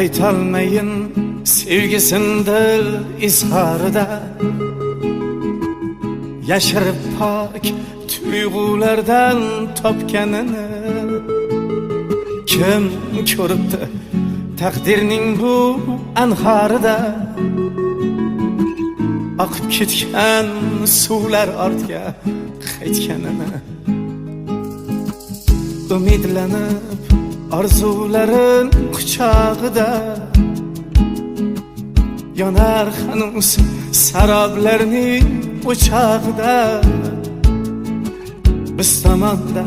Aytolmayin sevgisin dil izhorida, yashirib pok tuyg'ulardan topganini. Kim ko'ribdi taqdirning bu anhorida oqib ketgan suvlar ortga qaytganini. Umidlanib arzularin quchog'ida yonar hanuz saroblarning o'chog'ida. Biz tomonda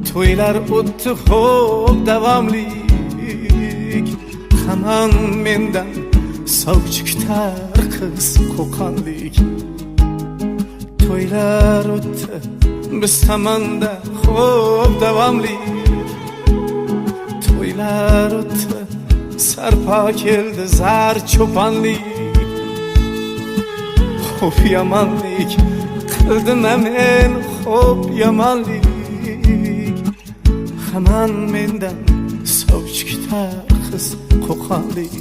to'ylar o'tdi xo'p davomlik, hamon mendan sovchi kutar qiz qo'qonlik. To'ylar o'tdi biz tomonda xo'p davomlik, to'ylar o'tdi sarpo keldi zar cho'ponlik. Xo'p yomonlik qildim men, xo'p yomonlik, hamon mendan sovchi kutar qiz qo'qonlik.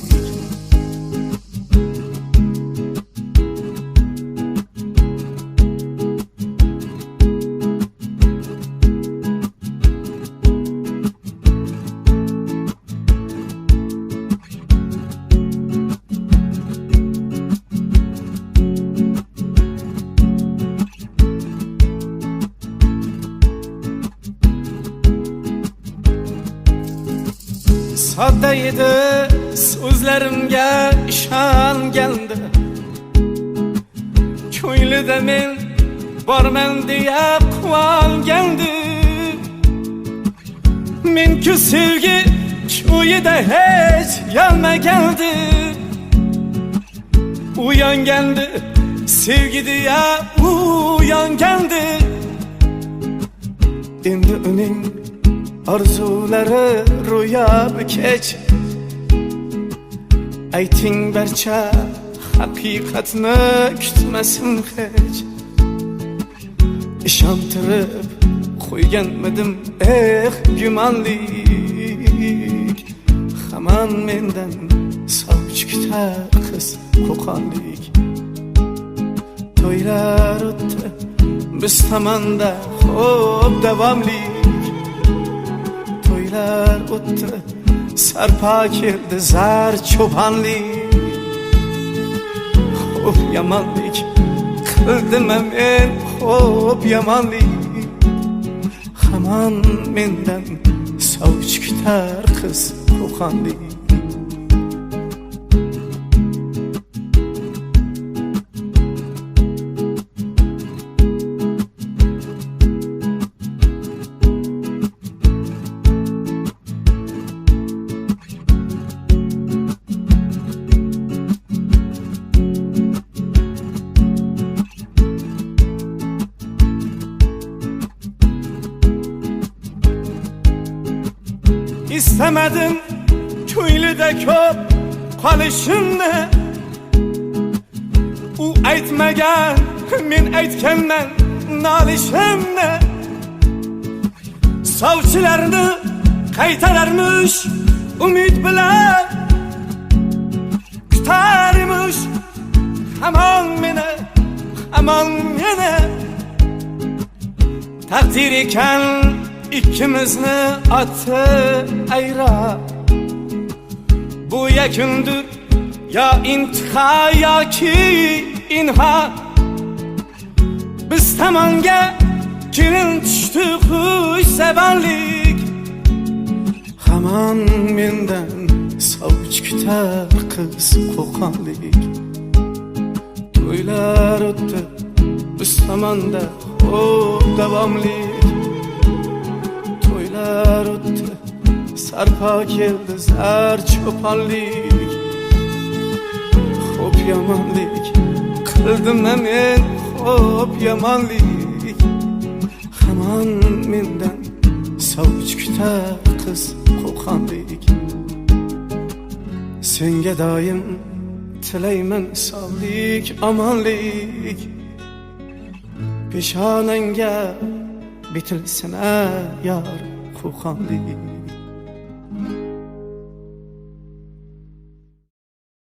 Sodda edi so'zlarimga ishongandi, ko'nglida men borman deya quvongandi. Men-ku sevgi ko'yida hech yonmagandi, uyongandi sevgi deya uyongandi. Endi uning arzulari ro'yobi kech, ayting barcha haqiqatni kutmasin hech. Ishontirib qo'yganmidim eh gumonlik, hamon mendan sovchi kutar qiz qo'qonlik. To'ylar o'tdi biz tomonda xo'p davomlik, to'ylar o'tdi sarpo keldi zar cho'ponlik. Xo'p yomonlik qildim men, xo'p yomonlik, hamon mendan sovchi kutar qiz qo'qonlik. İstemedim ko'nglida ko'p qolishimni, u aytmagan men aytganman nolishimni. Sovchilarni qaytararmish umid bilan, kutarmish hamon meni, hamon meni. Taqdir ekan ikkimizni otdi ayro, bu yakundir yo intiho yoki inho. Biz tomonga kelin tushdi xushsabanlik, hamon mendan sovchi kutar qiz qo'qonlik. To'ylar o'tdi biz tomonda xo'p davomlik, to'ylar o'tdi sarpo keldi zar cho'ponlik. Xo'p yomonlik qildim men, xo'p yomonlik, hamon mendan sovchi kutar qiz qo'qonlik. Senga doim tilayman sog'lik omonlik, peshonangga bitilsin yor qo'qonlik.